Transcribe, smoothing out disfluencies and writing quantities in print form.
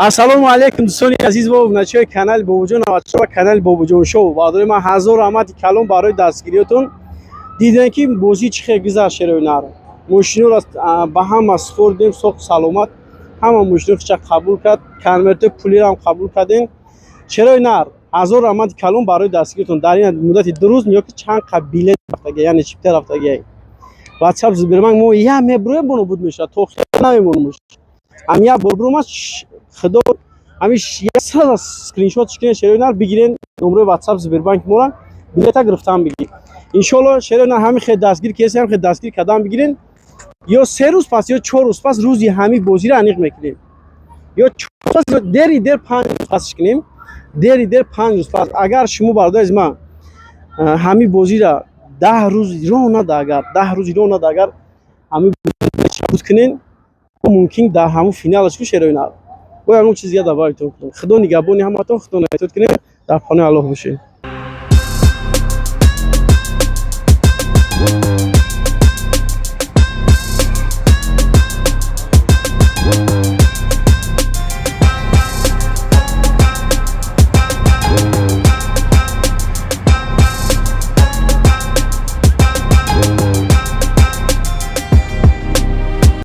Ассалому алайкум, дӯстони азиз ва обуначиҳои канали Бобоҷон Аватшо ва канали Бобоҷон Шоу. Бародари ман, ҳазор раҳмати калон барои дастгириётон. Дидем, ки бозӣ чӣ хел гузашт. Шерои нар мошиноро ба ҳама супордем, соҳу саломат ҳама мошино хича қабул кард, конвертои пулиро ҳам қабул кардем. Шерои нар, ҳазор раҳмати калон барои дастгиритон. Дар ин муддати 2 рӯз ниё ки чанд қа билет рафтага, яъне чипта рафтага. Ватсап Сбербанк мо я меброем, бонобуд мешавад, то намемонем. Ам як бор бромад, худо ҳами сразу скриншот кунед, шерои нар, бигирен номрои Ватсап Сбербанк мора, билета гирифтан бигир. Иншоалло, шерои нар, ҳами хел дастгир кеси, ҳами хел дастгир кардан бигирен. Ё 3 рӯз пас, ё 4 рӯз пас рӯзи ҳами бозиро аниқ мекунем, ё 4 рӯз пас, дери дер 5 рӯз пасш кунем, дери дер 5 рӯз пас. Агар шумо, бародари азиз ман, ҳами бозиро 10 рӯз роҳ нада, агар 10 рӯз роҳ нада, агар ҳами буд кунен, мумкин дар ҳамун финалаш ку. Шерои нар, бо ягон чиз дига добавить кунем. Худо нигаҳбони ҳаматон, худо наятод кунем, дар панои Аллоҳ бошед.